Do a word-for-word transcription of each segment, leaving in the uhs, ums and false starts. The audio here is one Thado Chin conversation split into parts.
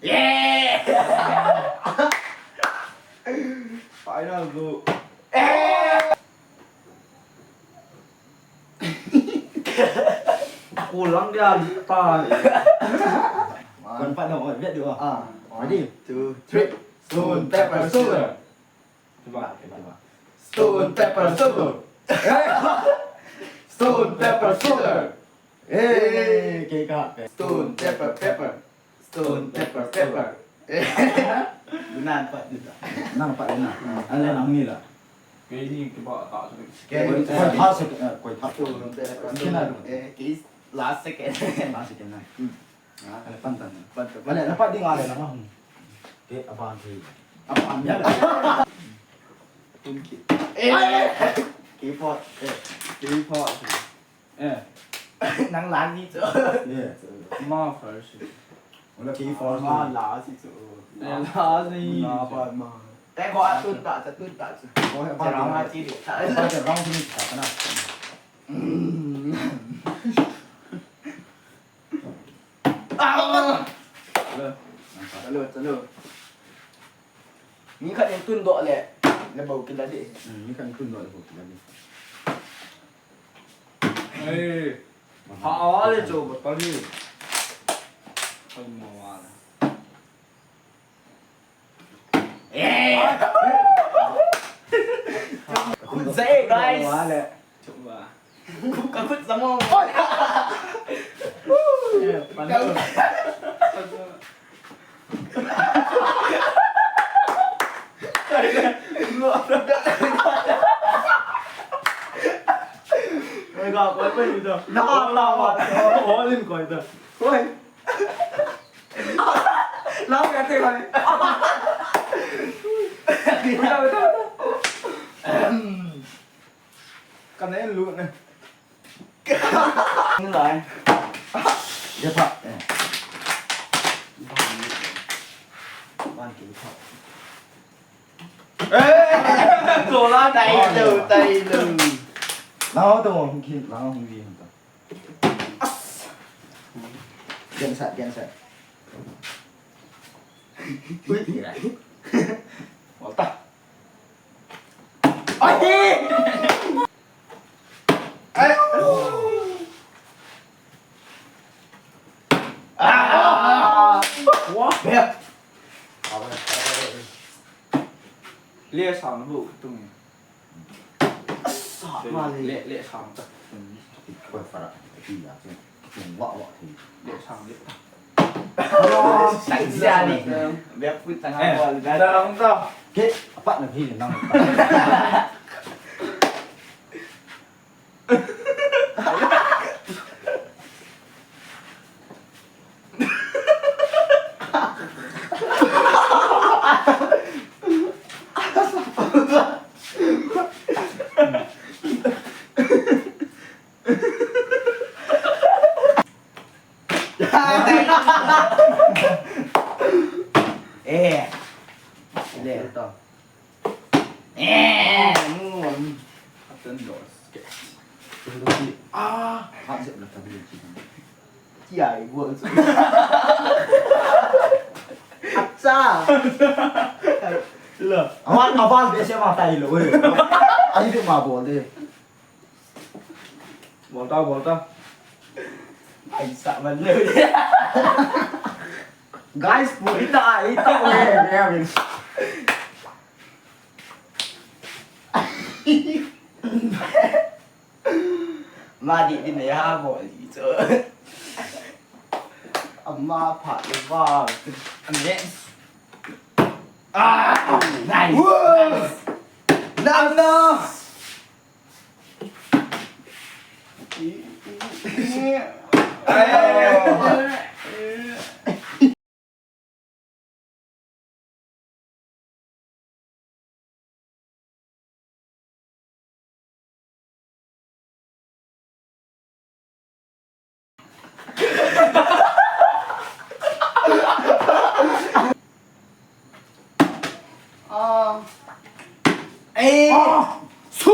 Yeah! Final blow. Kulang dia ta. Kon pa no, vet dulu. Ah, ready? One, two, three. Stone, paper, scissors. Cuba, cuba. Stone, paper, scissors. Stone, paper, scissors. Eh, kei ka. Stone, paper, paper. Stone, paper, paper. Guna pat dulu. Nang pat na. Ang lang ang nila. Kei ni kiba ta. Kei, koi tha second, eh, koi tha. Stone, paper, scissors. Eh, kei last second. Last second na. Hmm. Ah, ale pan tan. Pan tan. Ale, na pat ding ale na. Hmm. Kei aban thei. Aban ya. Thank you. Eh. Kei pot. Eh. Kei pot. Eh. Nang last ni chu. Yeah. Ma first. Wala kei first. Ma last chu. Eh, last ni. Ma ba ma. Te ko atun ta, atun ta chu. Ko he ba. Round a chi di. Ba round ni ta na. Mm. Ah! Hello. Hello, hello. Mi khat in tun doh le. Le bau kila di. Hmm, mi khat in tun doh le bau kila di. Hey. Ha, ale cho, bottle hi. Koi mo wala. Eh! Good day, guys. Wala. Cho ba. Ka khut samong. Eh, pan. Oi, ga, koi pa ni to. Na, na, na. Oi, lin koi to. Oi. Lau ya te koi. Oi, oi, oi. Ka nei lut ne. Ni lai. Ya pha. Eh. Ban ki pha. Eh, to la tai lo, tai lo. Lao to hung ki, lao hung ki hung ta. As. Gensa, gensa. Ui, kira. Volta. Ai! Ai! Ah! Wah! Ya. Le sang bu tung. Sa ma le. Le, le sang ta. Koi fara. Ki ya. Tung wa wa. Le sang le. Taksia ni. Biar pun tengah bol. Dah, dah. Ke, apa nak pergi nang? Eh. Leh to. Eh, nu. Atan dos. Ah, hat sep la tabi. Kiai gol. Acha. Lo. Awan, awan, be se ma tai lo. Ai, be ma bol de. Volta, volta. Ai, sa man le. Guys, puri ta, ai ta, oi, oi, oi. Ma di di ne ya bo li cho. Ama pha le ba. Next. Ah, nice. Whoa. Nice. No, no. Ah. Eh. Ah. Su.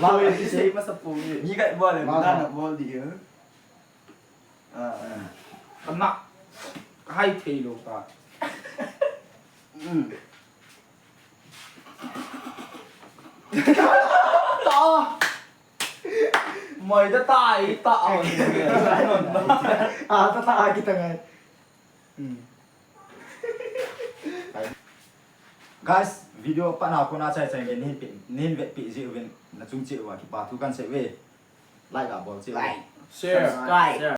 Vâng, tôi anh sẽ masa pui. Ni kai bol le, vâng, na na bol di. Ah, ah. Kana hai thei lo ta. Mm. Ta. Moi ta tai ta. Ah, ta ta kita ngai. Hmm. Guys, video pana kona chai chai ngen hin pe, hin vet pe ji uvin na chung che uva kipa thu kan sei ve. Like a bol che uve. Like. Share. Subscribe. Share.